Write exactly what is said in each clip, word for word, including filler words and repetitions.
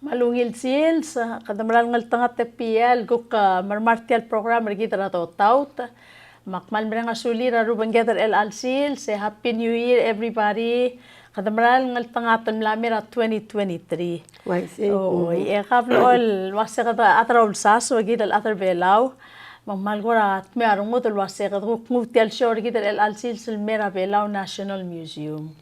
Kmal ungil sils, kede meral ngeltengat e pia el kuk, eh, mermang er tia el program er kid er a dotaut. Me ak kmal mereng a sulir a rubengked er chelecha el sils, e Happy New Year everybody. Kede meral ngeltengat el mla mei er a twenty twenty-three. Uaisei. Oi, e kau el uase kede chad er a ulsasu e kid el chad er a Belau. Me ng kmal kora dmeu a rengud el uase kede kuk nguu tia el show er kid er chelecha el sils el mei er a Belau National Museum.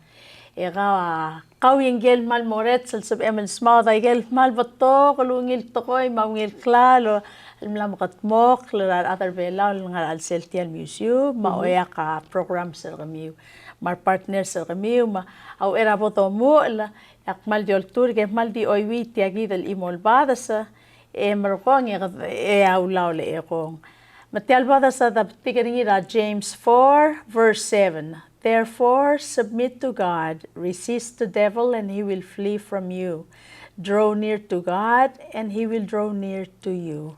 E kau a, kau e ngike el kmal mo er sel sebechem el smaod a ikel kmal betok el ungil tekoi me a ungil klalo el mla mekedmokl er a rechad er a Belau el ngar er a chelsel tia el museum, me a oeak a programs er kemiu, me a re partners er kemiu, me a uchei er a bo domuchel, e ak kmal di olturk e kmal di chuieuii tia kid el chimo el bades, e merekong e, e a ulaol e kong. Me tia el bades a debetik er ngii er a James four, verse seven. Therefore, submit to God, resist the devil, and he will flee from you. Draw near to God, and he will draw near to you.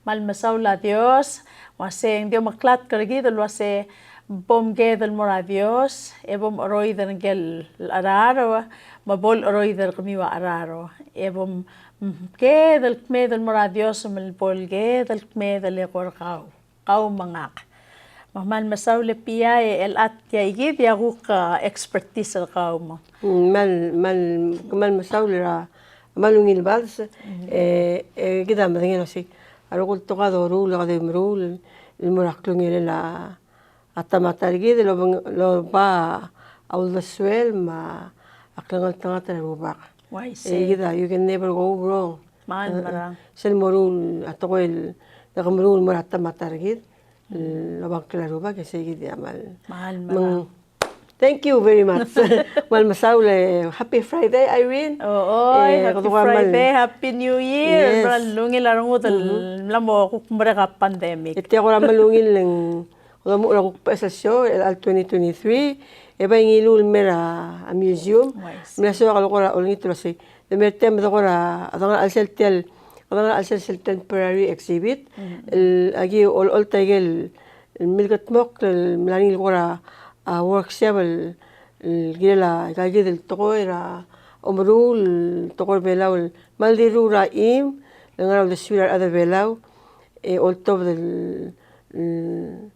Kmal mesaul a Dios, uase ng di omeklatk er kid el uase bo mked el mo er a Dios, e bo mcheroid er ngike el cheraro, me bo lecheroid er kemiu a cheraro, e bo mked el kmeed el mo er a Dios, me bo el ked el kmeed el eko er kau. Kau me ngak. Me kmal mesaul e pia e chelecha tia kid e a kuk, eh, expertise er kau me. Mm, kmal, kmal, kmal mesaul er a, kmal ungil bades, e, e kid a medengei el uase a rokui el tekoi a doruul e kede meruul el mo er a klungiolel a, a ta me a ta er kid el oba, el oba a uldesuel me a klengeltengat er a Rubak. Uaisei. E kid a, you can never go wrong. Kmal merang. Sel moruul a tekoi el, de ke meruul el mo er a ta me a ta er kid. El oba ngklel a Rubak, e sei kid a kmal. Kmal merang. Thank you very much. Kmal mesaul e happy Friday, Irene. Oi, happy Friday, happy New Year. Yes. Kmal ungil a rengud el mla mo kuk merek a pandemic. E tia kora kmal ungil e ng Kede mo er a kuk beches el show er a twenty twenty-three, e bai ngiluu el mei er a museum. Uaisei. Me a soak el kora olengit el uasei, de mei er tia me de kora, de ngar er a chelsel tia el, de ngar er a chelsel sel temporary exhibit. El aki olecholt a ikel, el milkedmokl el mla er ngii el kora, a, workshop el, el kirel a, aika kid el tekoi er a omeruul, el tekoi er a Belau, el kmal di ruul er a chim, el ngar er a uldesuir a rechad er a Belau, e oltobed el, el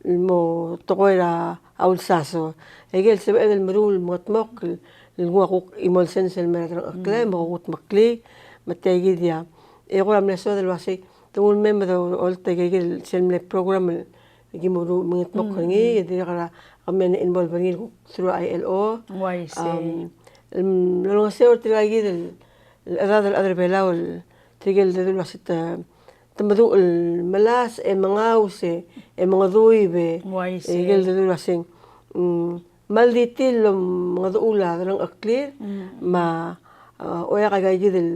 el mo tekoi er a ulsaso. Aike el sebeched el meruul el mengetmokl el nguu a kuk chimo el sens el mei er a delengcheklel me a kudmeklii, me tia kid a. E kora mle soad el uasei, te nguu el mei me de olecholt aike el sel mle program el ki mo mengetmokl er ngii, e dirrek er a kemiu a involve er ngii el kuk through a I L O. Uaisei. Am, el olengeseu er tirka kid el, el chedad el chad er a Belau el tirke el dedu el uasei te te meduch el melasech e mengaus e mengeduib e, uaisei, e ikel dedu el uaseng, mm, kmal di tir el omengedecheduch a delengcheklir, me a, a, oeak aika kid el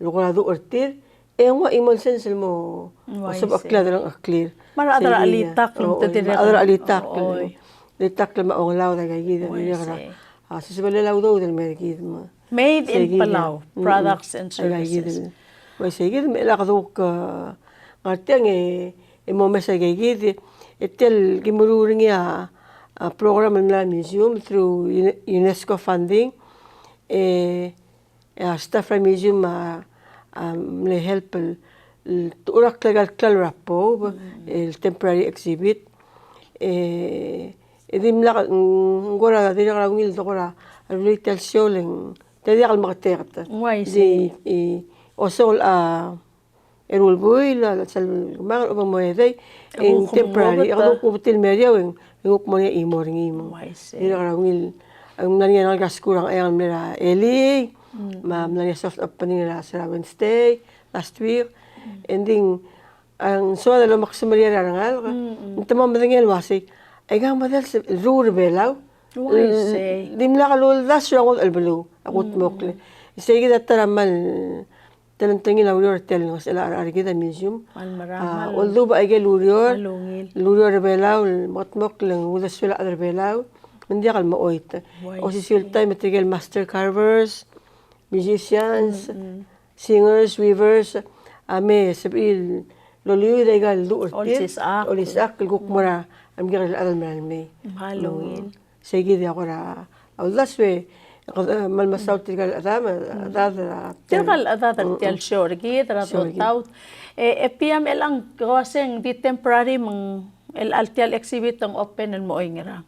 kora duch er tir, e nguu a chimo el sens el mo, uaisei, osebecheklir a delengcheklir. Me a rechad er a chelitakl, o, me a rechad er a chelitakl. Oi. Chelitakl me a ongelaod aika kid el, uaisei, dirrek er a, a, sisebelel a udoud el mei er kid me. Made in Palau products and services. Uaisei kid, me chelechang e kede kuk, e, ngar tiang e, e mo mesa aika kid, e tia el ki meruul er ngii a, a, program el mla er a museum through Uni-, UNESCO funding, e, e a staff er a museum a, a, mle help el, el turakl aika el klalo er a poub, el temporary exhibit, e, e dimlak, ng kora dirrek er a ungil de kora rullii tia el show le ng te diak el meketeket. Uaisei. Di, i, osengel a eru el buil, a sel kemanget, oba mo edei, e ng temporary, e kede kuk betik el mei er eou, e ng kuk mo er ngii a chimo er ngii me. Uaisei. Dirrek er a ungil, e ng mla er ngii a rengalek er a skuul er a Ngcheangel el mle er a elii, me a mla er ngii a soft opening er a sel Wednesday, last week, e ng di ng A ng soad el omekesemeriar a rengalek, ng te mo medengei el uasei, aika a medal sel ruul er a Belau. Uaisei. Dimlak luldasu er a ngodech el beluu a kudmeklii. Sei kid a ta er a kmal telengtengil a ureor er tia el ngesechel a cherechar er kid a museum. Kmal mera, a, kmal oldubech aike el ureor, kmal ungil. El ureor er a Belau el meketmokl e ng uldesuel a chad er a Belau, me ng diak el mechoit. Uaisei. Osisiu el taem e tirke el master carvers, musicians, singers, weavers, a me sebechir el oliuid aika el duch er tir. Olisechakl. Olisechakl el kuk mo er a remekekerei el chad el merael mei. Kmal ungil. Sei kid a kora uldasu e Kede, eh, kmal mesaul tirka el chedam, eh, chedad er a, tirka el chedad er tia el show er kid er a Show er kid. Dotaut. E, e P M, e chelechang ke uasei ng di temporary me ng, el, el tia el exhibit ng open el mo oingerang?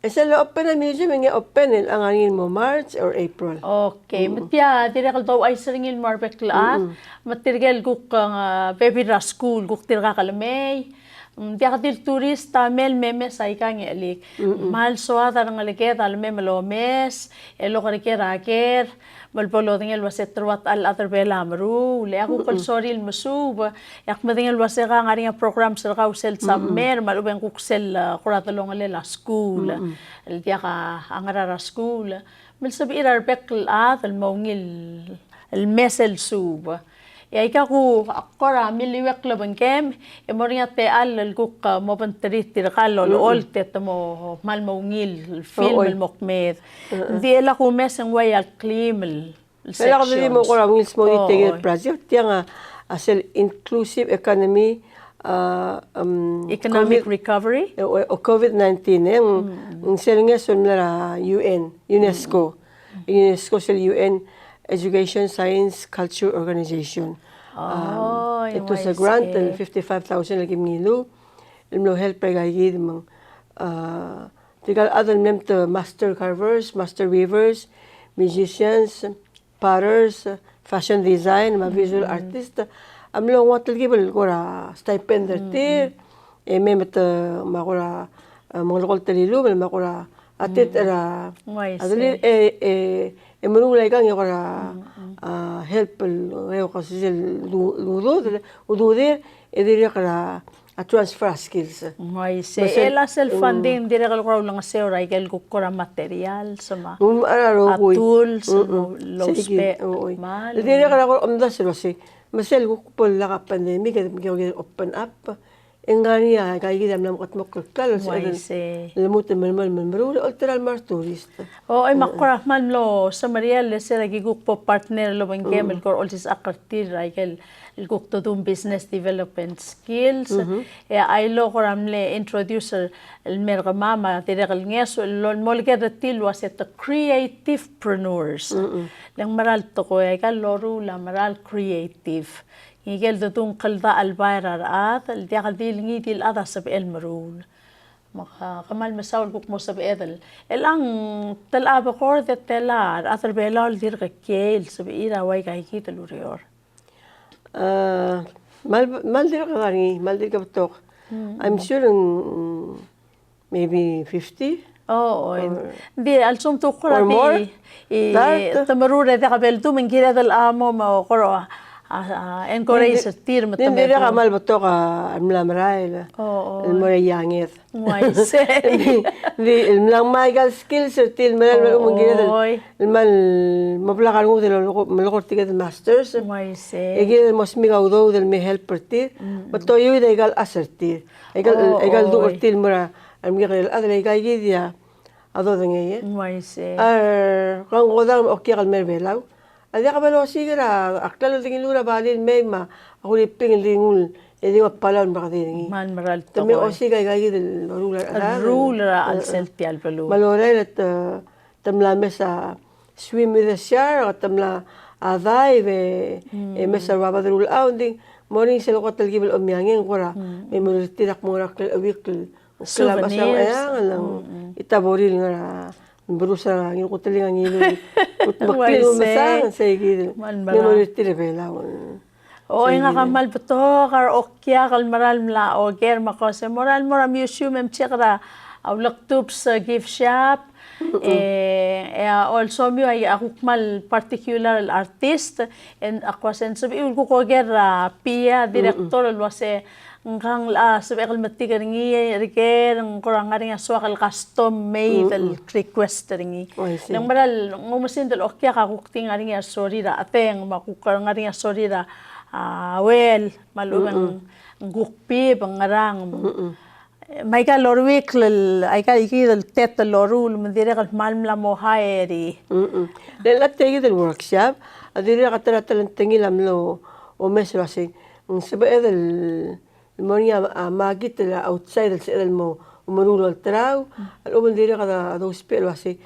E sel open a museum e ng open el ngar er ngii el mo March or April. Okay, me tia dirrek el douchais er ngii el mo er a bek el chad, me tirke el kuk, eh, bebil er a skuul, kuk tirka el mei. Mm, diak di el tourist a mei el memes aika ngelik. Kmal soad a rengeleked a lemei me lomes, el oker er a ker, me bo lodengei el uase te rua a chad er a Belau a meruul, e a kuk el sorir el mesuub, e ak medengei el uase ke ngar er ngii a programs er kau sel summer, me a lechub e ng kuk sel, eh, kora delongelel a skuul, el diak a ngar er a skuul. Me le sebechir a rebek el chad el mo ungil el mes el suub. E aika ku, ak kora miliuekl el obengkem, e mo er ngii a techall el kuk, eh, mo obengterir tirka el olecholt e te mo kmal mo ungil el film el mo kmeed. Ng di el ak umes e ng ua ia el kleim el, el section. Sel ak di mo kora ungil smodii tirke el project, tiang a, a sel inclusive economy, a, em, Economic recovery? E, o, o COVID nineteen, e, ng, ng sel ngeso el mla er a U N, UNESCO. UNESCO sel U N Education, Science, Culture Organization. Um, it was a grant el fifty-five thousand el kim ngiluu el mlo help er aika kid me ng, uh, tirka el chad el mle mei, master carvers, master weavers, musicians, potters, fashion design, me a visual artist, a mlo nguu a telkib el kora stipend er tir, e mei me te, me a kora, eh, me ng kora telkib el, me a kora a tet er a, a delil, e, e, e meruul aika ng kora, a, help el, e, kora sel du-, du-, ududir, e dirrek er a, a transfer a skills. Uaisei, e a sel funding, dirrek el kora ulengeseu er aike el kuk kora materials, me a, a tools, el ousbech, me a, dirrek er a kora omdasu el uasei. Me sel kuk bo lak a pandemic, e, e open up. E ng ngar er ngii a, aika kid a mla meketmokl el klalo el sebeched el lmuut el melemolem el meruul, olterau el mo er a tourist. O, e me ak kora kmal mlo semeriar el sel aki kuk bo partner el obengkem el kora olsisechakl er tir er aike el kuk dodu el business development skills. E a Ailo kora mle introduce el mer kemam a dirrek el ngeso el mo, molekoi er tir el uase te creative preneurs. Le ng mera el tekoi, aika el loruul a mera el creative. Ngike el dodu ng kldachelbai er a rechad, el diak di el ngii di el chad a sebechel el meruul. Me ke, ke kmal mesaul el kuk mo sebeched el. Chelechang te locha bekord e tela a rechad er a Belau el dirk kiei el sebechir a ua aika kid el ureor? A, kmal, kmal dirk ngar er ngii, kmal dirk betok. I'm sure ng maybe fifty. O, o, di a lsekum te kora di, e, te meruul e diak bo el dmu, me ng kired el mo, me kora, a, a, encourage er tir me te meruul. Ng dirrek a kmal betok a mla merael el mo er a eanged. Uaisei. Ng di, ng di, el mla ngmai aika el skills er tir el merael, me ng kired el, el kmal mo blak a rengud el melekoi er tirke el masters. Uaisei. E kired el mo smiik a udoud el me help er tir. Me te oiuid aika el chas er tir. Aika el, aika el duch er tir el mo er a, a remekekerei el chad, aika kid a dodengei, e. Uaisei. A rengkodang me a okiak el mer a Belau a diak bo losiik er a klalo el di ngiluu er a Bali el mei me a Huriping el di nguu, e di ua Palau el merael er ngii. Kmal mera el tekoi. Te mei osiik aika kid el loruul er a, loruul er a chelsel tia el beluu. Me a lorael e te, te mla mes a swim with a shark, te mla dive, e, e mes a ruabad er a ulechau, ng di mo er ngii sel kot el kib el omiangeng, kora me mo er tir a kmo er a klel a week el souvenirs. Ng, e, a borir el ngar er a, berus er a ngii el kot el ngii el kutmeklii el mesang, sei kid. Me mo er tir a Belau. O, e ngak a kmal betok a okiak el mera el mla oker me ak uase mo er a, mo er a museum e mcheck er a, a Ulektubs, e, gift shop, e, e a, also me a, a kuk kmal particular el artist, e ng, ak uase ng sebechiu el kuk oker er a Pia, director, el uase ngkang a sebechek el metik er ngii er ker, ng kora ngar er ngii a soak el custom made el request er ngii. Uaisei. Le ng mera el, ng oumesingd el okiak a kuk di ngar er ngii a sorir a cheteng, me a kuk ngar er ngii a sorir a, a, uel, me a lechub e ng kuk bib, ngerang. Me aika el loruikl el, aika kid el tet el loruul, me ng dirrek el kmal mla mo hire. Le a tia kid el workshop a dirrek a ta er a telengtengil a mlo omes el uasei ng sebeched el mo er ngii a, a, makit el outside el sebeched el mo meruul olterau, a lechub e ng dirrek a dousbech el uasei,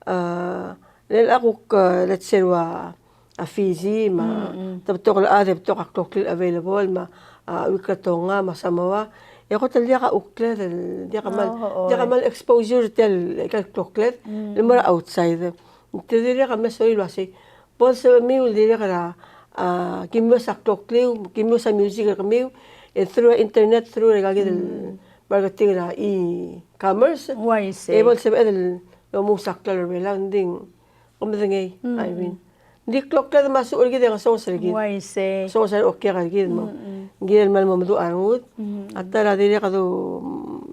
a, Le ak kuk, eh, let's say, ua a Fiji, me a, te betok el chad e betok a kloklel available, me a, a, Uikal Tonga, me a Samoa. E kot el diak a ukled, el diak a mal, diak a mal exposure tia el, el klokled, el mo er a outside. Te dirrek a mle sorir el uasei, bo lsebechemiu el dirrek er a, a, ki mle uase a kloklel, ki mle uase a music er kemiu, e through a internet, through er a kid el marketing er a e-commerce. Uaisei. E bo lsebeched el omuus a klalo er a Belau, ng di kom medengei, Irene. Ng di klokled me a such er kid e ng songes er kid. Uaisei. Songes er a okiak er kid me ng kirel el mo meduch a rengud. A ta er a dirrek el du,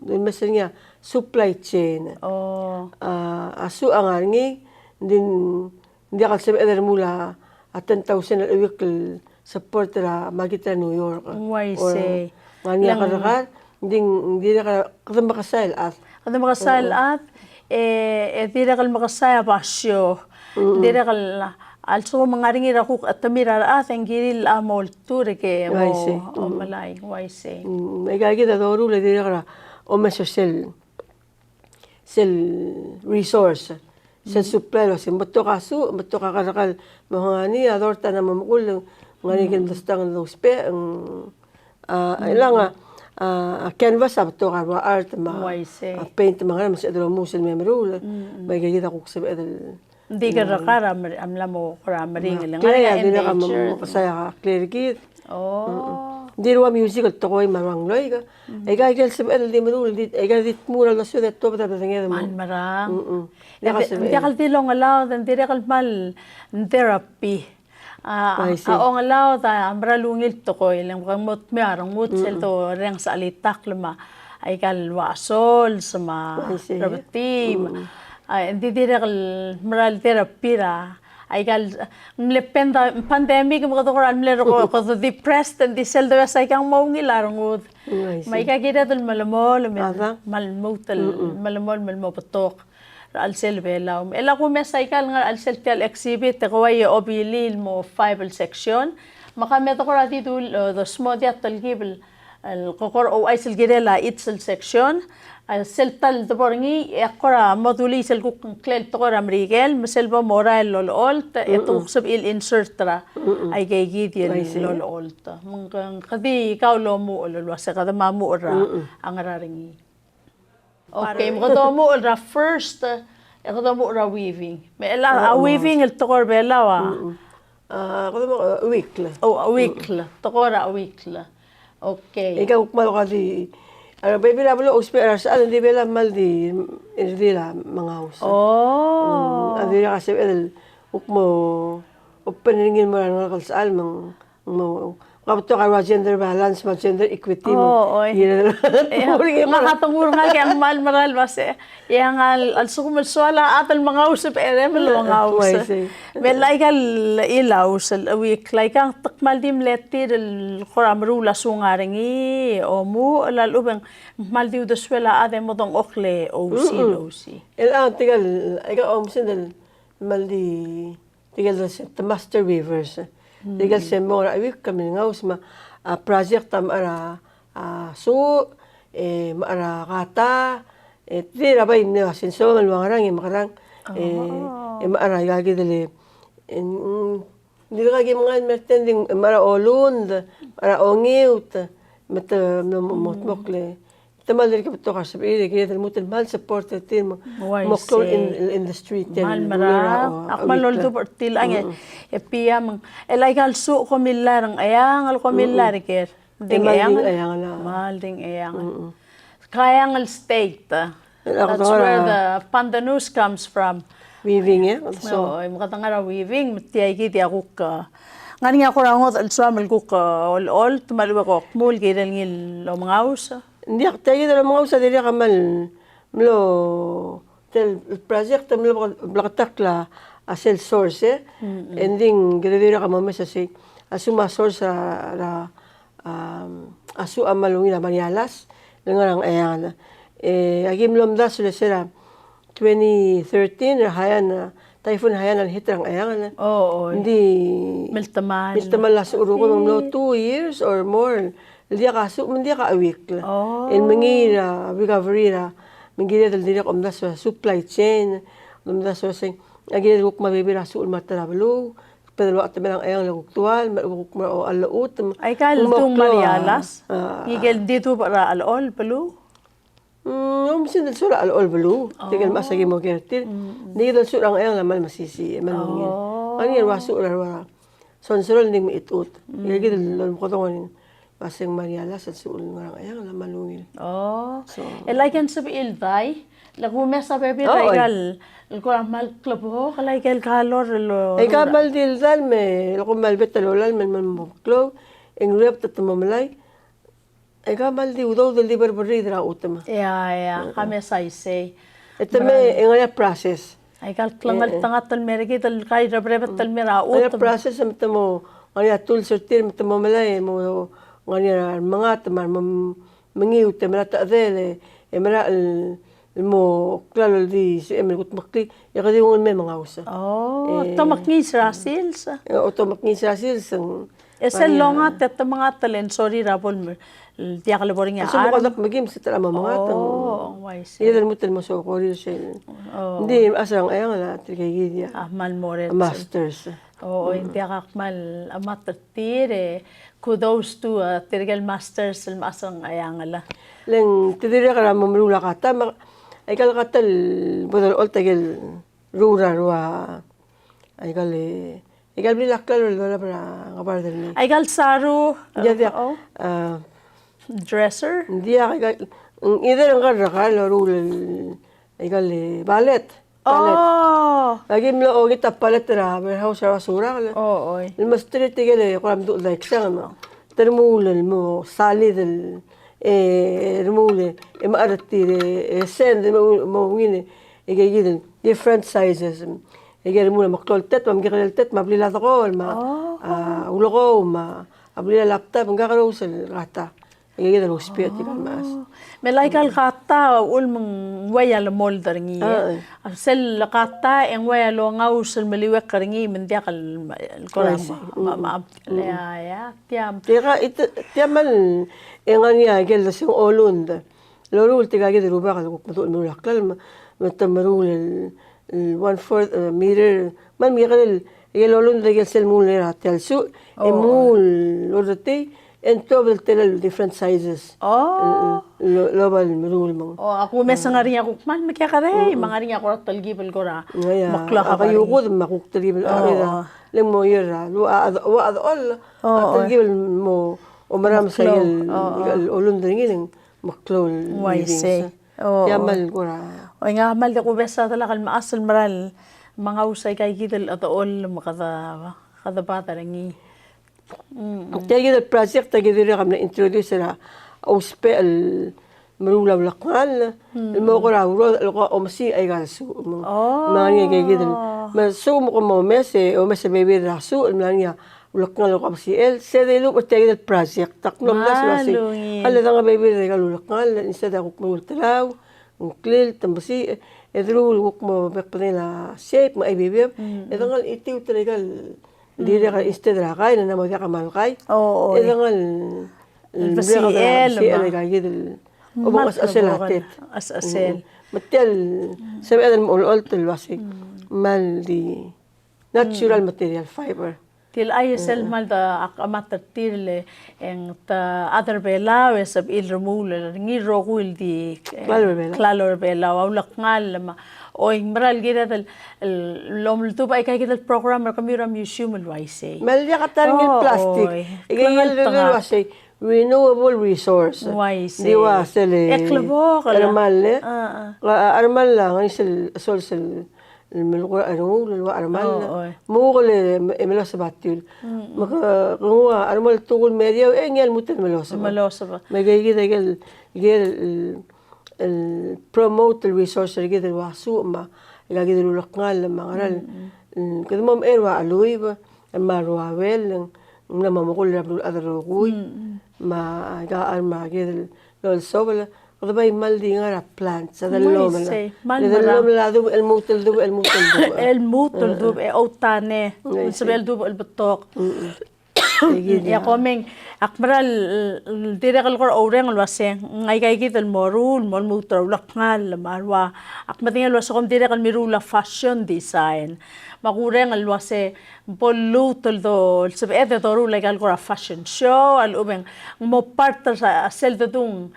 du mes er ngii a supply chain. O. A, a such a ngar er ngii, ng di ng diak el sebeched el remuul a ten thousand el wik el support er a market er a New York. Uaisei. Ngar er ngii a kerrekar, ng di, ng dirrek el kede mekesai el chad. Kede mekesai el chad, e, e dirrek el mekesai a basio. Dirrek el, a lsekum ng ngar er ngii er a kuk chetemir a rechad, e ng kirir el mo olturk e mo, uaisei, omelai, uaisei. Mm, aika kid a doruul e dirrek er a omes er sel sel resource, sel supply el uasei, ng betok a such, ng betok a kerrekar el mo ngar er ngii, a dart a mo mekull, ng ngar er ngii el mdestang el dousbech, ng, a, chelechang a, a, canvas a betok a rua art me a, uaisei, a paint me a ngerang, me sebeched el omuus el me meruul, me aika kid a kuk sebeched el Ng di kerrekar a mer-, a mla mo kora meringel. Ng ngar er ngii a endangered. Ng di rua music el tekoi me a rua ngloik. Aika, aika el sebeched el di meruul, di, aika el di tmuu er a uldasu e de tuobed a bedenged. Kmal merang. Ng diak el di longelaod, ng dirrek el kmal therapy. A, a ongelaod a mera el ungil tekoi, le ng mo dmeu a rengud sel dorrenges a chelitakl me aika el ua sols me a rebetii me A, e ng di dirrek el mera el therapy er a, aika el, mle panda-, pandemic me kede kora mle ko-, kede depressed, e ng di sel domes aika ng mo ungil a rengud. Mm, I see. Me aika kired el melemolem, me lmuut el melemolem el mo betok er a chelsel Belau. E le kumes aika el ngar er a chelsel tia el exhibit, e kuk ua e obilii el mo five el section. Me ka me de kora di dul-, e, de smodii a telkib el el ko kora ouchais el kirel a each el section, a sel ta el debo er ngii, e ak kora mo dulii sel kuk ngklel tekoi er a Merikel, me sel bo morael el olecholt, e te kuk sebechir el insert er a, aike kid el olecholt. Me ng, ng kede di kau el omuchel el uase kede mo muchel er a, a ngerang er ngii. Okay, me kede omuchel er a first, e kede omuchel er a weaving. Me chelecha a weaving el tekoi er a Belau a. A, kede mo, a, uikl. O, a uikl. Tekoi er a uikl. Okay. Aika kuk kmal ko di. A rebebil er a beluu a ousbech er a resechal, ng di Belau a kmal di, e di er a mengaus. O. Mm, a dirrek a sebeched el kuk mo open er ngii el mo er a rengalek el sechal me ng mo, ng betok a ua gender balance me a gender equity me. O, oi. Ng, ngak a tengul ngak e ng kmal mera el uase, e a lsekum el soal a chad el mengaus e berrem el mengaus. Me aika el chilaus el uikl aika ng te kmal di mle tir el kora meruul a sung er ngii, omuchel a lechub e ng kmal di uldesuel a chad e mo dengchokl e ousii el ousii. El a tirka el, aika omes el kmal di Tirke el se, te master weavers. Tirke el se mo er a uikl el mle ngaus me a, a, project a mechar a, a, such, e, mechar a kata, e, tir a bai mle ua senso me a ua ngerang e mekerang, e, e mechar a ikakid el, e, mm, dirkak ki mengai el mer tia, ng di mechar a olund, mechar a ongiut, me te, mo, mo, mo, mokle. Te kmal dirk betok a sebechir e kired el lmuut el kmal support er tir me, mo klou el in-, el industry tia el. Kmal mera, ak kmal oldubech er tir el ngar er ngii, e Pia me ng, el aika el such kom millai er a Ngcheangel, kom millai er ker. Di Ngcheangel. Kmal di Ngcheangel. Kaeng el state. That's where the pandanus comes from. Weaving, e? So, e, me kede ngar er a weaving, me tia kid a kuk, e, ngar er ngii a kora ngodech el soam el kuk, e, olecholt, me a lechub e kom kmu el kirel ngii el omengaus. Ng diak, tia kid el omengaus a dirrek el kmal mlo, tia el project el mlo bleketakl a sel source, e. E ng di ng kede dirrek el mo mes a sei. A lsekum a source er a, er a, a, a such a kmal ungil a Marianas, el ngar er a Ngcheangel. E, aki mlo omdasu el se er a twenty thirteen, er a Haiyan, a, Typhoon Haiyan el hit er a Ngcheangel. O, oi. Ng di miltemall. Miltemall a such el rokui, me ng mlo two years or more. El diak a such, me ng diak a uikl. O. El mengiil er a recovery er a, me ng kired el dirrek el omdasu er a supply chain, omdasu er a sei. Aki kuk mo bebil er a suchel me a ta er a beluu, kede ua temel a ngcheangel e kuk dual, me kuk mo a llechut. Aika el mo dung klou a Marialas. A, ngike el di dubech er a chelechol beluu. Mm, oumesingd el suchel a chelechol beluu, tirke el mechas a ki mo ker er tir. Ng di kid el suchel a ngcheangel a kmal mesisiich, e kmal ungil. Ngar er ngii a rua suchel er a rua. Sonsorol, ng di mechitechut. Aika kid el lomekedong er ngii. Baseng Marialas el suchel ngar er a ngcheangel a kmal ungil. Oh. So. El aike el sebechir el dai, le kumes a bebil er aika el, el kora kmal klebokel aike el kalor el lo. Aika kmal di el dai me, le kmal betok el olai me, me mo klou, e ng riab te te mo melai. Aika kmal di udoud el di berberrir er a chutem. Ia, ia, ka mesa isei. E te me, e ngar er ngii a process. Aika el klengeltengat el mer kid el kai rebrebet el mer a chutem. Ngar er ngii a process me te mo, ngar er ngii a tools er tir me te mo melai, mo, ngar er ngii a remengat me a remengiu, te mera el techedel, e mera el el mo klalo el di sebechem el kutmeklii, e kede di ungil me mengaus. Oh, e, te mekngiis er a sils? E, o te mekngiis er a sils, ng. E sel longat e te mengat el sorir a bo el diak lebo er ngii a charm. A soak me kede mekim se te mo mengat, ng. Oh, I see. E de lmuut el mo sokorir sel. Oh. Ng di mechas er a ngcheangel a tirke kid a. A kmal mo er a masters. O, o, ng diak a kmal a mat er tir, e, kudos to, a, tirke el masters el mechas er a ngcheangel. Le ng te dirrek er a mo meruul a kata, me aika el kata el bo dolecholt aike el ruul er a rua, aika el, aika el blil a klalo el dolab er a ngebard er ngii. Aika el saru, ia, diak, o, a, dresser? Diak, aika el, either ng ngar er a, aika el loruul el, aika el ballet. Palette. Oh. Aki mlo ongit a palette er a warehouse er a surak. Oh, oi. El mesterir tirke el kora mdu el daiksang me. Te remuul el mo solid el, e, remuul e, e mechar er tir e, e send, e mo, mo ungil e, e aika kid el different sizes. E aika remuul e meklou el tet, me a mekekerei el tet, me a blil a dekool, me a, oh, a ulekou, me a blil a laptop, ng kakerous el kata. Aika kid el ousbech er tirka el mechas. Me aika el kata a uchul me ng uai a lemold er ngii, e. A, e. A sel kata e ng uai a longaus el meliuekl er ngii me ng diak el, el kora, uaisei, me, me, mm, mm, ia, ia, tia. Tia ka, tia kmal, e ngar er ngii a ikel deseng olund. Loruul tirka kid el rubak el kuk meduch el meruul a klalo, me, me te meruul el el one fourth, e, meter, me a mekekerei el, el olund er a ikel sel mle er a tia el such, e, oh, mle orretii, e ng tuobed el tela el different sizes. Oh. El, el, el, el oba el meruul me ng. Oh, a kumes a ngar er ngii a kuk kmal mekekerei, mm, me a ngar er ngii a kora telkib el kora. Ia, ia, meklou a kaiukud me a kuk telkib el, oh, a, oh, le ng mo er a, ua, a, ua, a, ol, oh, a telkib el mo, omerames a ikel, oh, oh, el olund er ngii, e ng meklou el living. Uaisei. O, tia kmal kora. Oi, ngak a kmal di kubes a delak el mechas el mera el mengaus aika kid el chedecholl me kede, kede bad er ngii. Mm. Tia kid el project a ki dirrek el mle introduce er a ousbech el meruul a ulekngall, mm, el mo kora urodech el ko omesiich aika el such. Me, oh, me ngar er ngii aika kid el, me such me ko mo omes, e omes a bebil er a such, el mla er ngii a ulekngall el ko mesichel, se dilubech er tia kid el project. Ak mlo mdasu el uasei, kmal ungil. Ka le dang a bebil er aika el ulekngall, instead a kuk meruul telau, ng klilt, te mesiich, e deruul kuk mo bek el bedengel a shape, me a bebil, mm, e dang el itiut er aika el, mm, dirrek el instead er a kai, ng mo diak a kmal kai. Oh, oh, e dang el, el besichel, besichel, me aika kid el, obeng a chesechel a tet. A chesechel. Mm. Me tia el, sebeched el mo olecholt el uasei, mm, kmal di natural material fiber. Tia el chais el kmal de ak chemat er tir el, e ng te chad er Belau e sebechir el remuul er ngii el rokui el di, e, klalo er Belau. Klalo er Belau, a ulekngall me a, oi, ng mera el kired el, el omeldubech aika kid el program er kemiu er a museum el uaisei. Me a le diak a ta er ngii el plastic. Oh, oi. E klengeltengat el uasei. Renewable resource. Uaisei. Di ua sel, e klebokel. Armall, e. A, a. A, armall a, ngar er ngii sel, sel, sel, el melekoi a rengul, el ua armall. Oh, oi. Mo kele, e, meloseb a tiul. Mm, mm. Me ke, ke nguu a armall el tekoi el meriou, e ngii a lmuut el meloseb. Meloseb. Me aike kid a ikel, ikel, el, el promote el resource er kid el ua such me, aika kid el ulekngall me a ngera el, mm, mm, el, kede mo mechei er ua cheluib, me a ruebel, ng mla mo mekull er a beluulechad el rokui, mm, mm, me aika el me kid el olsobel, kede bai kmal di ngar er a plants, a dellomel. Uaisei, kmal mera. Dellomel a dubech, el lmuut el dubech, el lmuut el dubech. El lmuut el dubech, e outane, el sebechel dubech el betok. Mm, mm. E kid, e a komeng, ak mera el, el dirrek el kora oureng el uase, ng aika kid el moruul, mo lmuut er a ulekngel, me a rua, ak medengei el uase kom dirrek el miruul a fashion design. Me ak oureng el uase, bo lluut el do, el sebeched e doruul aika el kora fashion show, a lechub e ng mo part er a sel dedung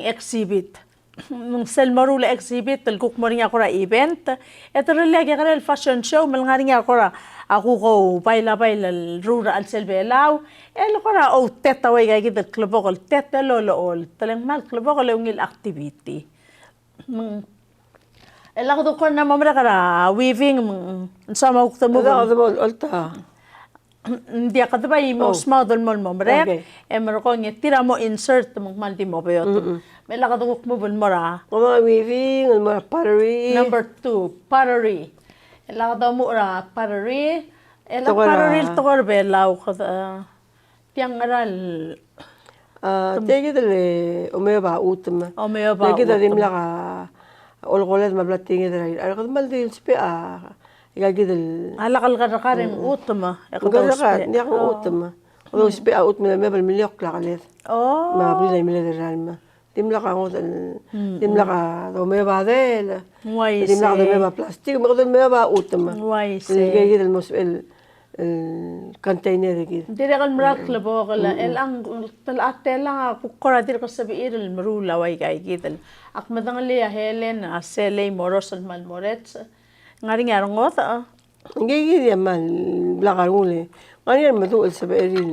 exhibit. Me ng sel moruul a exhibit el kuk mo er ngii a kora event, e te rullii a kekerei el fashion show, me ng ngar er ngii a kora a kuk oubail a bail el rruul er a chelsel a Belau, el kora outet a ua aika kid el klebokel el tet el olecholt, e le ng kmal klebokel el ungil activity. Me ng, e lak dekor a mo merek er a weaving, me ng soam a kuk te mo, e lak de mo olecholt a Ng diak, kede bai mo smaod el mo, mo merek, e merekong e tir a mo insert me ng kmal di mo beot. Me lak de kuk mo el mo er a, kede weaving, el mo er a pottery. Number two, pottery. E lak de mo er a pottery. E lak pottery el tekoi er a Belau, kede, tiang ngera el A, tia kid el omeob a chutem. Omeob a chutem. Tia kid a dimlak a olekoled me a bla tinged er a, a kede mal di ousbech a, ika kid el, a lak el kerrekar e ng chutem, e kede ousbech. Ng diak a chutem. Kede ousbech a chutem el omeob el meliokl a keled. O. Me a blil a imeled er a ralm. Dimlak a ngodech el, dimlak a domeob a del. Uaisei. Dimlak a domeob a plastik, me kede omeob a chutem. Uaisei. Ika kid el mo sebechel el container e kid. Dirrek el mera el klebokel, el ang, tel a, tel a kuk kora dirk sebechir el meruul a ua aika kid el. Ak medengelii a Helen, a Selei Moros el kmal mo er a, ng ngar er ngii a rengodech. Ngii kid a kmal blak a rengul e. Ng ngar er ngii a remeduch el sebechir el,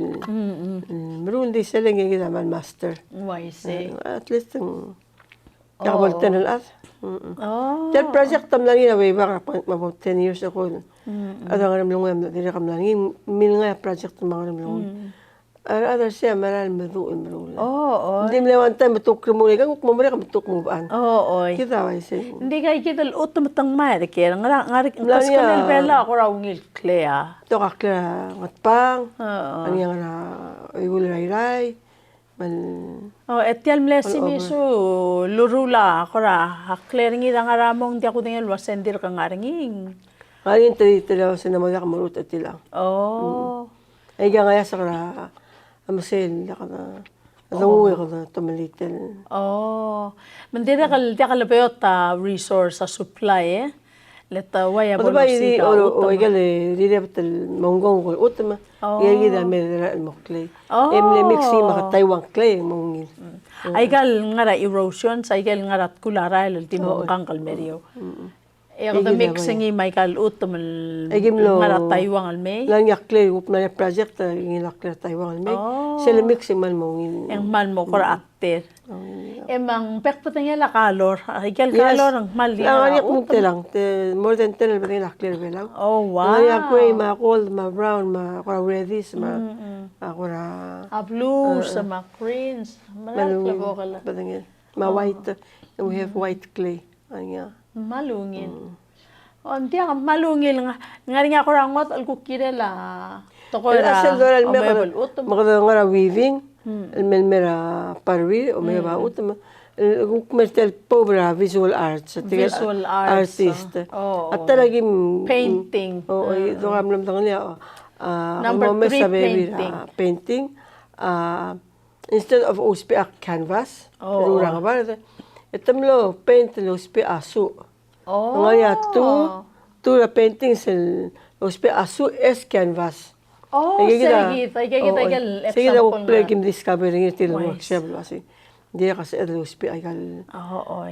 el meruul, di Selei ngii kid a kmal master. Uaisei. At least ng Diak bo el ten el chad. Tia el project a mla er ngii er a Weibang, about ten years ago. A chad er a Ngeremlengui a dirrek el mla er ngii, milngai a project me a Ngeremlengui. A rechad er sei a mera el meduch el meruul. Ng di mle one time me te kuk remuul, e kuk mo merek me te kuk move on. Kid a uaisei. Ng di ika kid el chutem me te ngmai er ker, ngar er a, ngar er a, ng mla er ngii a, el Belau a kora ungil klei a. Tok a klei er a Ngatpang, a ngii a ngar er a Oiuul er a Irrai. Me ng, o, e tia el mle simisu el uruul a kora a klei er ngii er a ngar er a mong, ng diak kudengei el uase ng dirk ngar er ngii. Ngar er ngii, te di, te di uase ng mo diak mo ruul e tiang. O. Aika ng ngar er a sek er a mesei el diak de, de nguu e kede tomelitel. O. Me ng dirrek el diak lebeot a resource, a supply, e. Le te uaia bo losiik a chutem. O, aika el rirebet el mongkong el chutem. Aika kid a mera el mo klei. E mle mix er ngii me a Taiwan klei me ng ungil. Aika el ngar er a erosion, aika el ngar er a tkul a rael el di mo mkangk el meriou. E kede mix er ngii me aika el chutem el ngar er a Taiwan el mei. Ng ngar er ngii a klei, kuk mla er ngii a project, e ngii a klei er a Taiwan el mei. Sel mix e ng kmal mo ungil. E ng kmal mo kora ter. E me ng bek bedengel a color. Aike el color ng kmal di. Ng ngar er ngii a kmo ng telang, te more than ten el bedengel a klei er a Belau. O, wow. Ng ngar er ngii a gray, me a gold, me a brown, me a kora reddish, me a kora, a blues, me a greens. Mera el klebokel. Bedengel. Me a white, we have white clay. Ng ngar er ngii a. Kmal ungil. O, ng diak, kmal ungil, ng ngar er ngii a kora ngodech el kuk kirel a tekoi er a sel dorael el mei, me kede ngar er a weaving, el mei, el mei er a pottery, omeob a chutem, el kuk mei er tia el pob er a visual arts, tia el visual arts, artist. O, a ta er a kim painting. O, o, doka mlo medengelii a, a, number three, painting. Painting. A, instead of ousbech a canvas, o, el rurang bard, e te mlo paint el ousbech a such. O. Ng ngar er ngii a two, two er a paintings el ousbech a such as canvas. O, aike kid a, sei kid, aike kid, o, aike el, sei kid a example, kuk blak el kim discover er ngii er tia el workshop el uasei. Ng dirrek el sebeched el ousbech aika el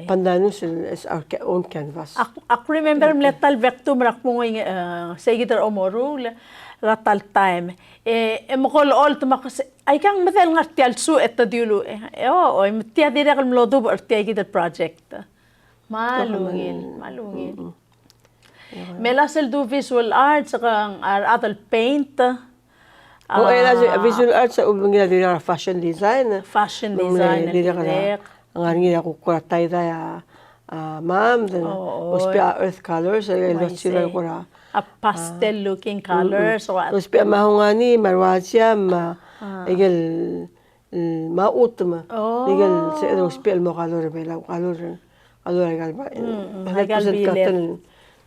pandanus el as our ca-, own canvas. Ak, ak remember mle ta el bek tum er a kmo ng, e, sei kid er a omoruul er a ta el taem. E, e mekol olt me a kmo se, aika ng medal ngar tia el such e te dilu, e, e, o, o, me tia dirrek el mlo dubech er tia kid el project. Kmal ungil, kmal ungil. Me a sel du visual arts, ke ngar er a chad el paint. O, e a visual arts a obengkel a dirrek er a fashion design. Fashion design, dirrek er a, ngar er ngii a kuk kora tie-dye a, a mam, then ousbech a earth colors, e el ousbech a kora a pastel looking colors, ousbech a mahogany, me a raffia, me a, aike el, me a chutem. Aike el sebeched el ousbech el mo color er a Belau, color, color aika el, aika el cotton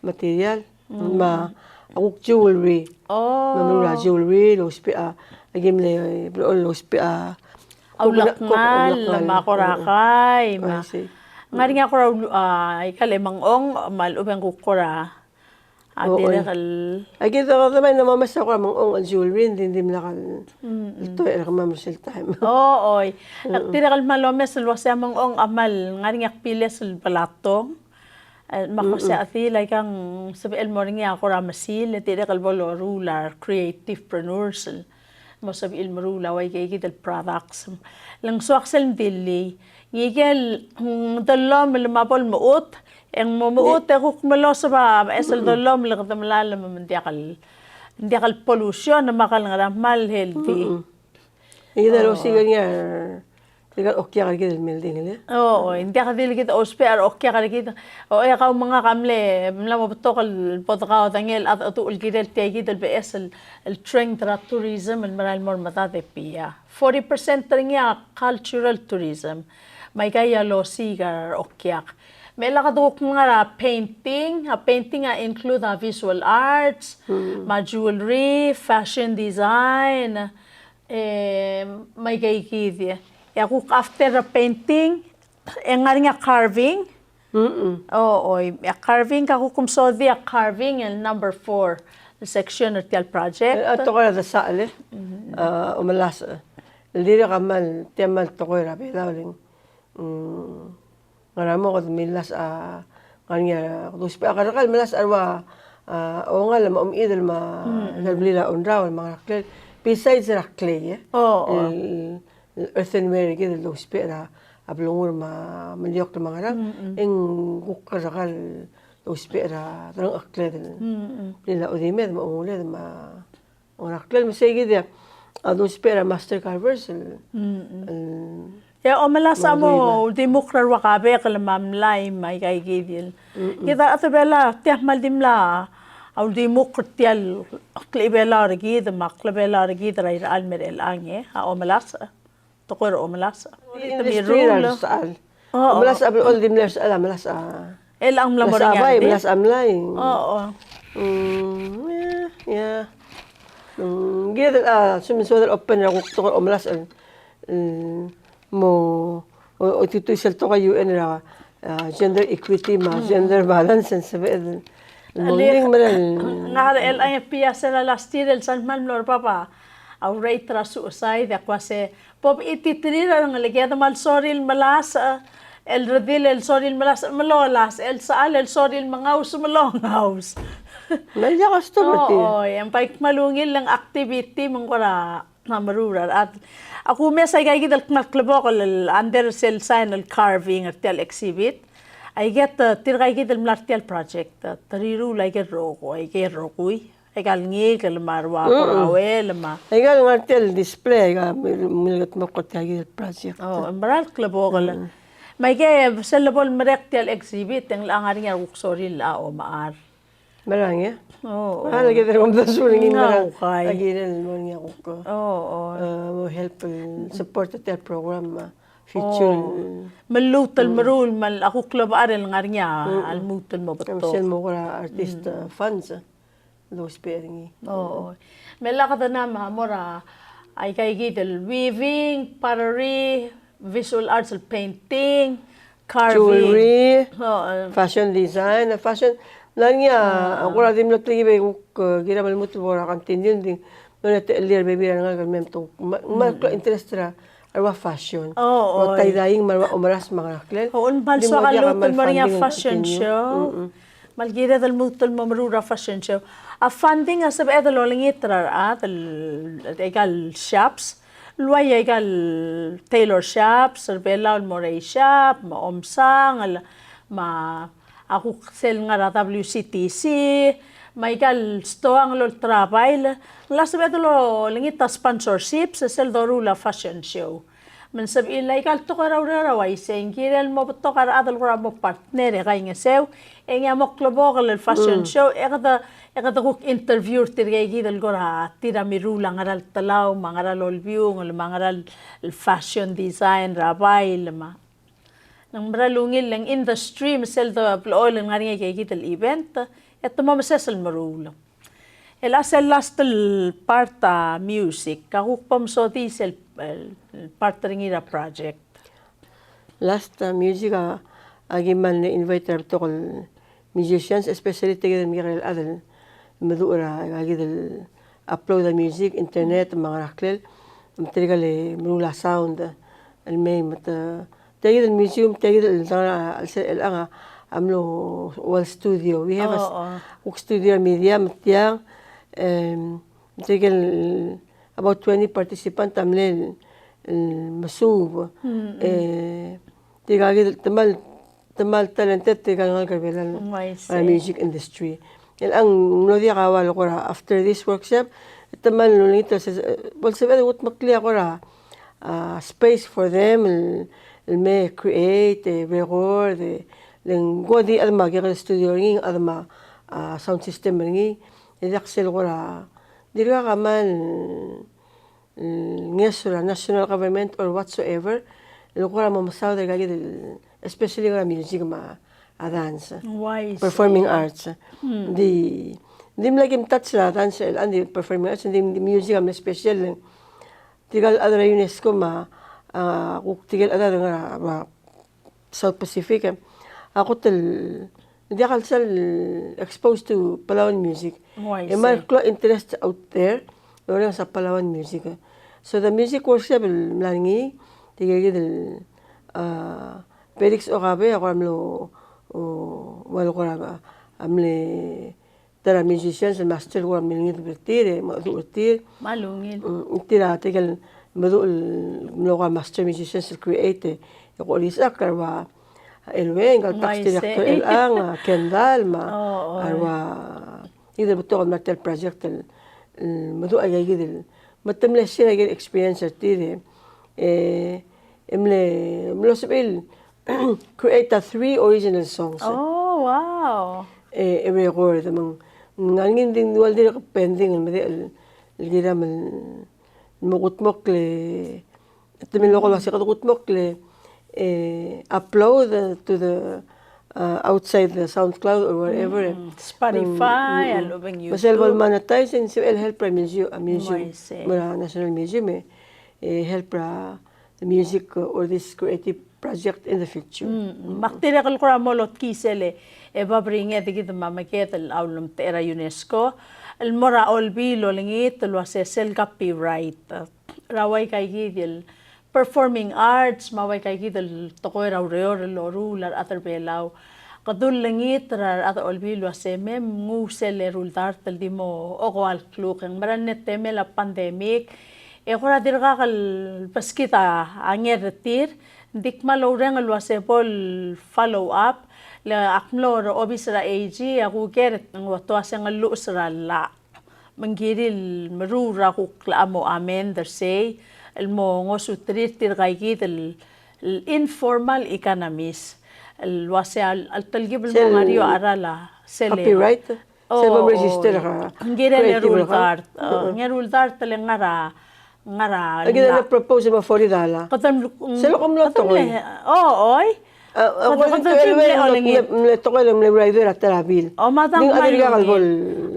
material, me a kuk jewelry. Me a meruul a jewelry, el ousbech a, Aki mle blechoel lousbech a ulekngall, me a kora kai, me a ngar er ngii a kora, a, aika el mengchong, me a lechub e ng kuk kora a dirrek el. Aki di kede mei e ng mo mes a kora mengchong el jewelry, ng di dimlak el, el tekoi er kemam er sel taem. O, oi. Ak dirrek el kmal omes el uasei a mengchong a kmal ngar er ngii a kbiles el belatong. E, me ak kmo se a di, like, ng sebechel el mo er ngii a kora mesil, e dirrek el bo loruul a re creativepreneurs el mo sebechir el meruul a ua ikeikid el products. Le ng soak sel mdilii. Ngikel, mm, dellomel me a bo lemechut, e ng mo mechut e kuk meloseb a beches el dellomel e kede melalem me ng diak el, ng diak el pollution me a klengar a kmal healthy. Ikid a losiik er ngii a, tirka el okiak er kid el building, le? O, oi, ng diak di le kid ousbech a re okiak er kid. O, e kau me ngak a mle, mla mo betok el bo dekaodengei el cheldecheduch el kirel tia kid el beches el, el strength er a tourism el merael el mo er medad e pia. Forty percent er ngii a cultural tourism. Me aika a losiik er a re okiak. Me lak de kuk ngar er a painting, a painting a include a visual arts, me a jewelry, fashion design, e, me aikeikid. E a kuk after a painting, e ng ngar er ngii a carving. O, oi, a carving, ka kuk msodii a carving el number four, el section er tia el project. A tekoi er a desachel, e. A, omelasech. El dirrek a kmal, tia kmal tekoi er a Belau el ng, mm, Ngera mo kede millasech a, ngar er ngii a, kede ousbech a kerrekar el mellasech a rua, a, ongall me a omechidel me a, el blil a ongraol me a ngereklel. Besides er a clay, e. O, o. El, el earthenware er kid el dousbech er a, a blengur me a meliokl me a ngerang. E ng kuk kerrekar el dousbech er a delengchekled el blil a odimed me a onguled me a Ngereklel me sei kid a dousbech er a master carvers el, el. E a omelasech a mo uldimukl er a rua kabekel me a mlai me aika kid el. Kid a rechad er a Belau, tia kmal di mla a uldimukl er tia el klebelau er kid me a klebelau er kid er a irechar el mei er chelechang, e a omelasech. Tekoi er a omelasech. Industry er a resechal. O, o. Omelasech a blechoel di mle resechal a melasech a. Chelechang mla mo er ngii a bai, melasech a mlai. O, o. Mm, yeah, yeah. Mm, kid a, sel soad el open er a kuk tekoi er a omelasech el, mm, mo, o, oitutii sel tekoi er a U N er a, a, gender equity me a gender balance and sebeched el mo ngii el mera el. Ngar er chelechang e pia sel last year el sel kmal mlo er bab a rate er a suicide, e ak uase Bo bechititerir a rengeleked me a lsorir el melasech, el redil el sorir el melasech me lolasech, el sechal el sorir el mengaus me longaus. Me a diak a stop er tir. O, e ng bai kmal ungil el ng activity me ng kora meruul er a rechad. A kumes aika kid el kmal klebokel el under sel sign el carving er tia el exhibit. Aike, e, tirka kid el mla er tia el project, e, te riruul aike el rokui, aike el rokui. Aika el ngikel me a rua korauel me a. Aika el ngar tia el display, aika el mil-, milkedmokl er tia kid el project. O, e mera el klebokel. Me aike sel lebo el merek tia el exhibit, e ng locha ngar er ngii a kuk sorir el omechar. Mera ngii. O, o. A, le kede omdasu er ngii mera. Ng ukai. A kirel el mo er ngii a kuk. O, o. E, mo help el support er tia el program me a future. O. Me lmuut el meruul, me a kuk klebechar el ngar er ngii a lmuut el mo betok. Sel mo kora artist, e, funds, e. Dousbech er ngii. O, o. Me lak de mla mo er a, aika kid el weaving, pottery, visual arts, el painting, carving. Jewelry, o, e. Fashion design, fashion. Ng ngar er ngii a, a kora di mlo telkib e kuk, e, kired el lmuut el bo er a continue, ng di, ng di techellir a bebil er a rengalek el mei me te, me, me a klou interest er a a rua fashion. O, o. Tie-dyeing me a rua omeras me a ngereklel. O, ng kmal soak a lmuut el mo er ngii a fashion show. Me a le kired el lmuut el mo meruul er a fashion show. A funding a sebeched el olengit er a rechad el, aika el shops. El uai aika el tailor shops er a Belau el Morei shop, me a omsangel, me a A kuk sel ngar er a W C T C, me aika el stoang el oltrabail, ng locha sebeched el olengit a sponsorship, se sel doruul a fashion show. Me ng sebechir el aika el tekoi er a ureor a uaisei, ng kirel mo betok a rechad el kora mo partner e kaingeseu, e ngii a mo klebokel el fashion show, e kede, e kede kuk interview er tirke kid el kora tir a miruul a ngera el telau, me a ngera el olbiungel, me a ngera el fashion design er a bail, me a Ng mera el ungil el ng industry me sel de blechoel el ngar er ngii aika kid el event, e te mo meses el meruul. El a sel last el part a music, a kuk bo msodii sel, el part er ngii er a project. Last a music a, a ki mal invite er a betok el musicians, especially tirke el mekekerei el chad el meduch er a, a kid el upload a music, internet, me a ngera klel, me tirke el meruul a sound, el mei me te, tia kid el museum, tia kid el, el, el, el, a mlo ua el studio. We have a s-, kuk studio er a media, me tiang, em, tirke el about twenty participant a mle el, el mesuub. E, tirka kid el te mal, te mal talented tirka el ngalek er a Belau er a music industry. El ng mlo diak a ua el kora after this workshop, te mal olengit el se, bo lsebeched el kutmeklii a kora, a, space for them, el, el me create, e, record, e, le ng ko di chad me a kekerei el studio er ngii, chad me a, a, sound system er ngii, e diak sel kora, dirkak a mal, mm, ngeso er a national government or whatsoever, el kora mo mesaod er aika kid el, especially er a music me a dance, performing arts. Di, di mla kim touch er a dance, el, and di performing arts, di, di music a mle special, tirka el chad er a UNESCO me a, a, kuk tirke el chad el ngar er a, a, South Pacific, e, a kot el diak el sel exposed to Palauan music. E mal klou a interest out there, el orrenges a Palauan music. So the music workshop el mla er ngii, tirke kid el, a, Felix Okabe, a kora mlo, o, well, kora, a mle ta er a musicians el master el kora mle ngii er tir, e, meduch er tir. Me a ungil. Mm, tir a tirke el meduch el mlo kora master musicians el create, e, ko er isei a kora ua, el ua, ngka el tax director er chelechang, a Kendall, me a, a ua, kid el betok el mla er tia el project el, el meduch aika kid el, me te mle share aika el experience er tir, e, e, e mle, mlo sebechir el create a three original songs. Oh, wow. E, e record, me ng, ng ngar er ngii, ng di ua el dirk pending el medechel el, el kiram el mo kutmokl e, te mle ko el uase kede kutmokl e, e, upload to the, uh, outside the SoundCloud or wherever. Mm, Spotify, mm, a lechub e ng YouTube. Me sel bo el monetize, e ng sebechel el help er a museum, a museum, me a National Museum, e, e help er a the music, uh, or this creative project in the future. Mm, me ak dirrek el kora mo lotkii sel, e, babier er ngii e di kid me a meked el ulemtechei er a UNESCO el mo er a Olbiil el olengit el uase sel copyright, uh, er a ua aika kid el performing arts, me a ua aika kid el tekoi er a ureor el loruul a rechad er Belau. Kede ulengit er a rechad er a Olbiil el uase me mnguu sel eru el dart el di mo okoua el kluk, e ng mera el temel a pandemic, e kora dirkak el beskid a nger er tir, ng di kmal oureng el uase bo el follow up, le ak mlo er a obis er a AG, a kuker e ng ua te uase ng lluches er a llach. Me ng kirir el meruul er a kuk locha mo amend er sei, el mo ngosuterir tirka kid el, el informal economies. El uase a, a telkib el mo ngar er eou a cheral a sel copyright? Sel bo mregister a, ng kirel eru el dart, e, ng eru el dart el ngar er a, ngar er a, a kid a propose me a forty dollar. Sel kom mlo tekoi. O, oi. A, a, kede, kede di mle olengit. Mle tekoi el mle rider er a ta er a bill. O, me a dang, me a lungil.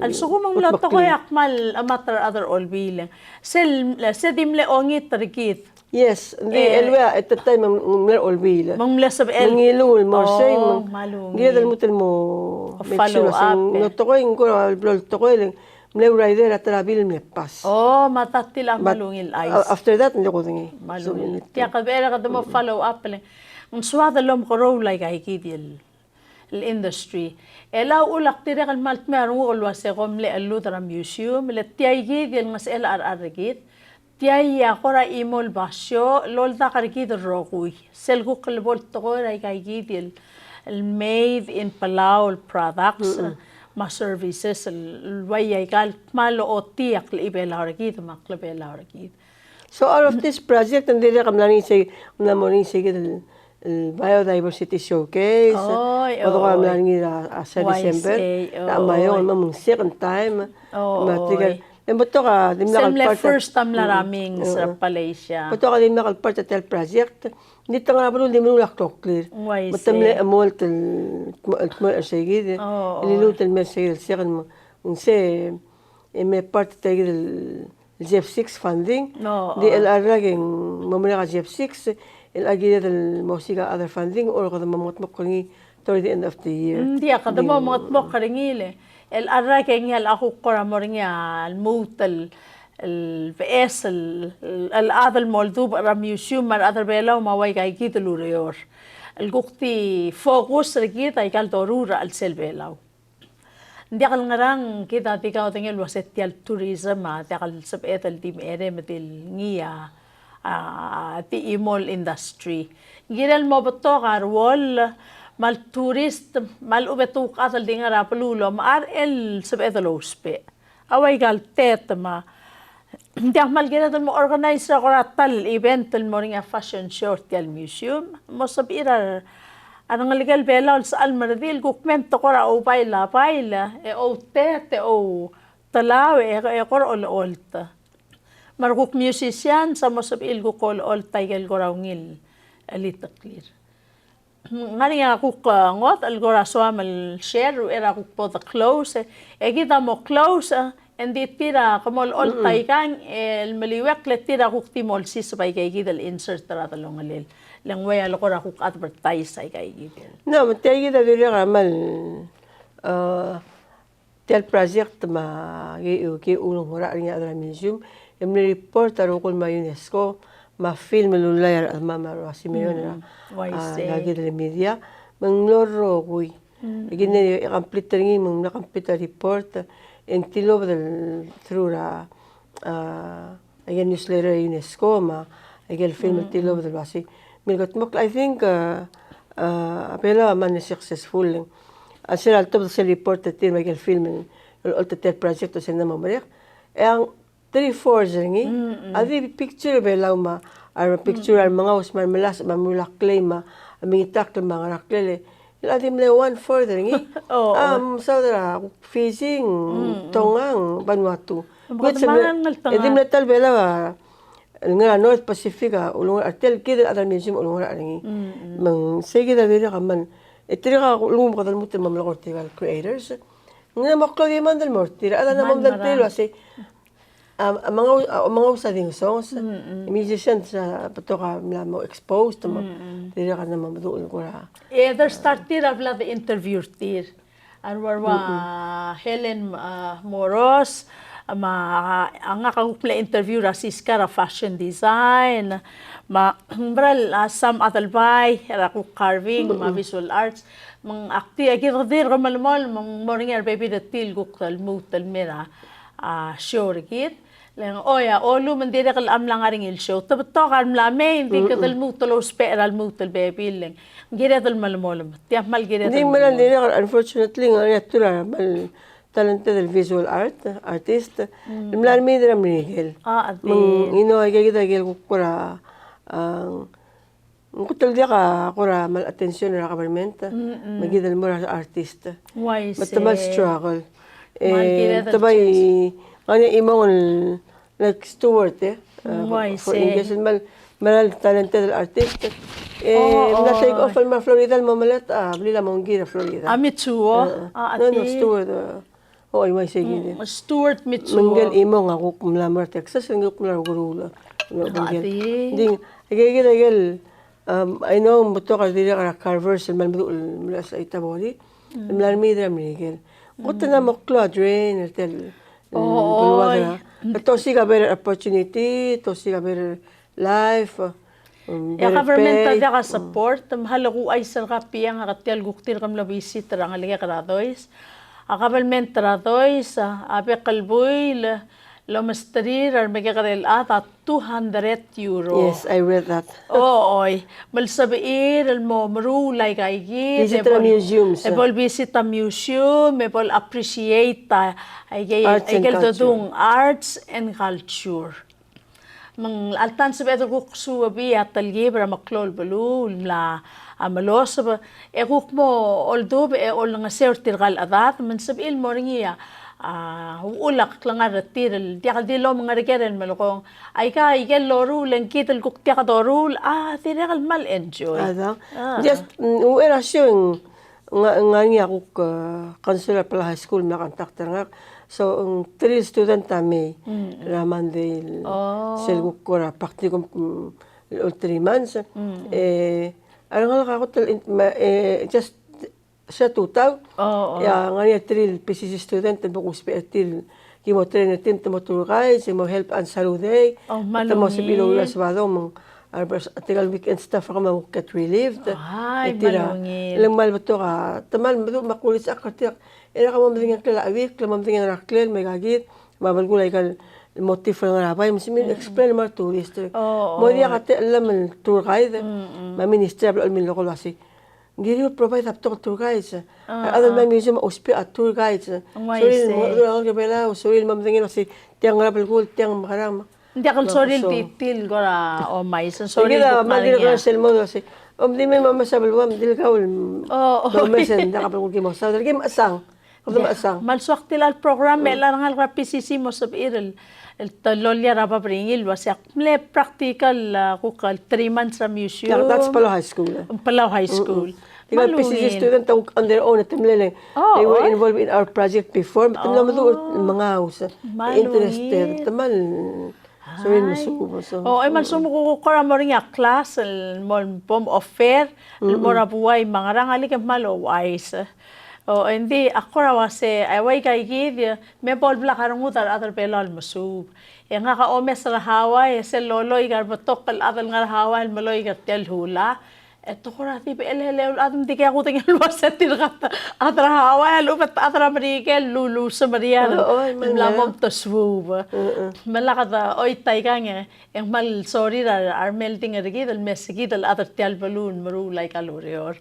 A lsekum ng mlo tekoi a kmal chemat er a rechad er a Olbiil. Sel, se di mle ongit er kid. Yes, ng di el ua at the time ng mle Olbiil. Me ng mle sebechel. Me ng ngiluu el mo er sei, me ng kired el lmuut el mo make sure el uase ng mlo tekoi, ng kora el blo el tekoi el mle rider er a ta er a bill el mle pass. O, me a ta tia el kmal ungil chais. But, uh, after that, ng di kudengei. Kmal ungil. Tia kede, e kede mo follow up el ng soad el omekeroul aika kid el, el industry. El a uchul ak dirrek el kmal dmeu a renguk el uase kom mle cheludel er a museum, le tia kid el ngesechel a cherechar er kid. Tia a kora chimo el basio el oldak er kid el rokui. Sel kuk el bo el tekoi er aika kid el, el made in Palau el products, mm, me a services el, el ua aika el kmal ochotii a klechibelau er kid me a klebelau er kid. So out of this project, ng dirrek el mla er ngii sei, mla mo er ngii sei kid el, el biodiversity showcase. Oi, oi. Kede ko mla er ngii er a, a, se December. Oi. A Maiong, me ng second time. Oi. Me tirke, e ng betok a dimlak el part, sel mle first a mla er a Mings er a Palasia. Betok a dimlak el part er tia el project. Ng di te ngar er a beluu el di meruul a kloklir. Oi. Me te mle chemolt el, el, el, el sei kid. Oi. Liluut el mei er sei kid el second, me ng se e me part er tia kid el JEP six funding. Ng di chelecha el rak e ng mo merek a JEP six, el kired el mo osiik a other funding, or kede mo mengetmokl er ngii toward the end of the year. Ng diak, kede mo mengetmokl er ngii le. Chelecha el rak e ngii a kuk kora mo er ngii a lmuut el, el beches el, el chad el mo oldubech er a museum me a rechad er a Belau me a ua ika kid el ureor. El kuk di focus er kid a ika el doruul er a chelsel Belau. Ng diak el ngerang, kid a di kaudengei el uase tia el tourism a diak el sebeched el di mechere me di el ngii a, a, di chimo el industry. Ng kirel mo betok a ruoll me a tourist me a lechub e te kuk chad el di ngar er a beluu el omechar el sebeched el ousbech. A ua ika el tet me a Ng diak kmal kired el mo organize er a kora ta el event el mo er ngii a fashion show er tia el museum. Mo sebechir a re, a rengelekel Belau el sechal me a redil, kuk mei me te kora oubail a bail, e outet, e outelau, e, e kora olecholt. Me a rekuk musicians a mo sebechir el kuk olecholt a ikel kora ungil el cheliteklii. Ng ngar er ngii a kuk, eh, ngodech el kora soam el share, er a kuk bo de close, e kid a mo close, eh, e ng di tir a kmo olecholt aikang, el meliuekl e tir a kuk di mo olsiseb a ika kid el insert er a delongelel. Le ng ua ia le kora kuk advertise a ika kid. No, me tia kid a dirrek a kmal, eh, Tia el project me a ki, ki ulengerachel er ngii a chad er a museum, e mle report a rokui el me a UNESCO, me a film el ulai a rechedemam me a Simeon er a, a, ika kid el media, me ng mlo rokui. E kid a complete er ngii, me ng mla complete a report, e ng tilobed el through er a, a, aike el newsletter er a UNESCO me aike el film el tilobed el uasei. Milketmokl, I think, uh, uh, a Belau a mle successful. A sel ltobed sel report er tir me aike el film el, el, el project el sel mo merek. E a three fourths er ngii a di picture er a Belau me a re picture er a remengaus me a remelasech me a remeruul a klei me a mengitakl me a ngera klei. A di mle one fourth er ngii a mesaod er a Fiji, Tonga, Vanuatu. Which e di mle ta el Belau a, el ngar er a North Pacific a ulengerachel er tir, kid el chad er a museum a ulengerachel er ngii. Me ng sei kid a dirrek a kmal, e tirka a ulekum kede lmuut el mo melekoi er tirka el creators. Ng mo klou a demand el mo er tir, a chad a mo medengei el uasei, a, a mengaus, a mengaus a di ngesonges. Musicians a betok a mla mo exposed, me tirka a mla mo meduch el kora. E, there's start tir a bla de interview er tir. A rua, rua Helen, a, Moros, me a, a ngak a kuk mle interview er a Siska er a fashion design, me a, ng mera el, a, Sam Adelbai er a kuk carving, me a visual arts, me ng ak di, a kid a dirk melemolem, me ng mo er ngii a rebebil er tir el kuk lmuut el mei er a, a, show er kid. Le ng, o ia, olu me ng dirrek el mla ngar er ngii el show. Te betok a re mla mei, ng di kede lmuut el ousbech er a lmuut el bebil, le ng kired el melemolem. Tia kmal kired el melemolem. Ng di mera el dirrek, unfortunately, ng ngar er ngii a teru el kmal talented el visual art, artist. Ng mla mei er a Merikel. A, a di. Me ng, you know, aike kid a ikel kuk kora, a, ng kot el diak a kora kmal attention er a government, me kid el mo er a artist. Uaisei. Me te kmal struggle. E, te bai, ngar er ngii a chimong el, like Stewart, e. A, for, for English, el kmal, kmal talented el artist. E, ng mla take off el mo er a Florida el mo melatk a blil a Mongir er a Florida. A Mitsuo. A, a, no, no, Stewart, a. O, uaisei kid. Mm, Stewart Mitsuo. Me ngike el chimong a kuk mla mo er a Texas, ngike el kuk mla er a ukeruul. Ng di, di, aike kid a ikel, um, I know, ng betok a dirrek er a carvers el mla meduch el mla er a Tabori. El mla mei er a Merikel. Kot el mla mo klou a drain er tia el, el beluad er a. Te osiik a better opportunity, te osiik a better life, um, e a government a diak a support, me a lak kuchais er a kabiang a tia el kuk tir ke mlo visit er a ngelekek er a Dois. A government er a Dois a, a bek el buil el omesterir a remekekerei el chad a two hundred euro. Yes, I read that. O, oi. Me le sebechir el mo meruul aika kid. Visit er a museums. E bo le visit a museum, e bo le appreciate a, aike, aike el dodung arts and culture. Me ng alta ng sebeched el kuk suebek a telkib er a meklou el beluu el mla, a, meloseb, e kuk mo oldubech e olengeseu er tirka el chedad, me ng sebechir el mo er ngii a, a, uchul a klengar er tir el diak el di lomengereker el melekong. Aika, aike el loruul e ng kid el kuk diak doruul, a, dirrek el kmal enjoy. A, da. A. Just, mm, uchei er a show ng Ng ngar er ngii a kuk, e, counselor er a Palau High School el mla contact er ngak, So, ng three student a mei er a Monday, sel kuk kora practicum, mm, el three months. E a rengalek a kot el, e, just se tutau. E a ngar er ngii a three el P C C student el bo kuusbech er tir, ki mo train er tir, te mo tour guides, e mo help answer er a lludei, te mo sebechir el oureor er a Sabadong, me ng, a tirka el weekend stuff a kmal get relieved. E tir a, le ng kmal betok a, te kmal meduch me a kulis a kuk er tir, e le kmo medengei a ngklel a week, le kmo medengei a ngera ngklel, me aika kid, me a belkul aika el motif el ngar er a bai, me se mei explain el mo er a tourist. Mo diak a techellam el tour guide, me a ministry a bla el mei el lokol el uasei, ng kired el provide a betok el tour guides. A rechad el mei er a museum a ousbech a tour guides. Sorir el mo, mo, mo, Belau, sorir el mo medengei el uasei, tiang ngera belkul, tiang mekerang. Ng diak el sorir el di tir el kora omais, sorir el kuk ngar er ngii a sel mo uasei, om di mei me mesa beluam, di le kau el omes, ng diak a belkul ki mo saod, ki mechesang. Kede mechesang. Me a lsekum ak tilechang el program, me a rengalek er a P C C mo sebechir el, el te loia er a bab er ngii el uasei ak mle practical, a, kuk el three months er a museum. That's Palau High School. Palau High School. Tirka el P C C student a kuk on their own, te mle le. They were involved in our project before, te mla meduch el mengaus. Interested. Te kmal Sorir el mesuub, so. O, e kmal mesuub me kuk kora mo er ngii a class el mo, bo moffer el mo er a buai me a ngerang, alii ke kmal ouchais. O, engdi a kora uase, a ua ika kid, me bo el blak a rengud a rechad er a Belau el mesuub. E ngak a omes er a Hawaii, e sel loloi a rebetok el chad el ngar er a Hawaii el meloi er tia el hula. E te kora di bechel el chad me di ke kudengei el uase tirka a chad er a Hawaii a lechub e te chad er a Merikel el luluuch er a Merikel el mla mo omtasuub. Me lak de oit aikang e ng kmal sorir a remelding er kid el meskid el chad er tia el beluu el meruul aika el ureor.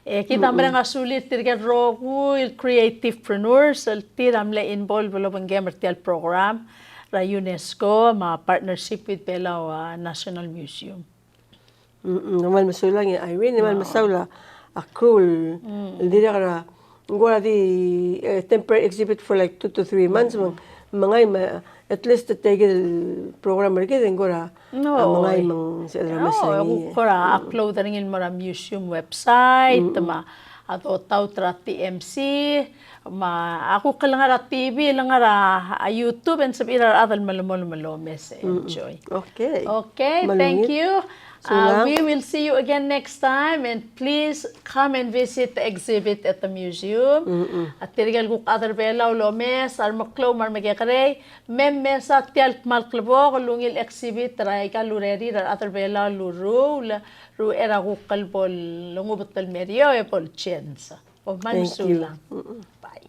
E kid a mereng a sulir tirke el rokui el creativepreneurs el tir a mle involve el obengkem er tia el program er a UNESCO me a partnership with Belau, a, National Museum. Mm, mm, kmal mesulang e Irene, kmal mesaul a crew el dirrek er a, ng kora di, eh, temporary exhibit for like two to three months, me ng, me ng mengai me, at least tia kid el program er kid e ng kora, a, mengai me ng sebeched el omes er ngii. Kuk kora upload er ngii el mo er a museum website, me a dotaut er a T M C, me a kuk el ngar er a T V, el ngar er a, a YouTube, e ng sebechir a rechad el melemolem el omes e enjoy. Okay. Okay, thank you. Uh, we will see you again next time, and please come and visit the exhibit at the museum. A tirke el kuk chad er a Belau el omes, a remeklou me a remekekerei, me mesa tia el kmal klebokel el ungil exhibit er aika el urerir a rechad er a Belau el ureor, er a uchei er a kuk el bo lengubet el merio e bo lchance. Kmal mesulang. Bye.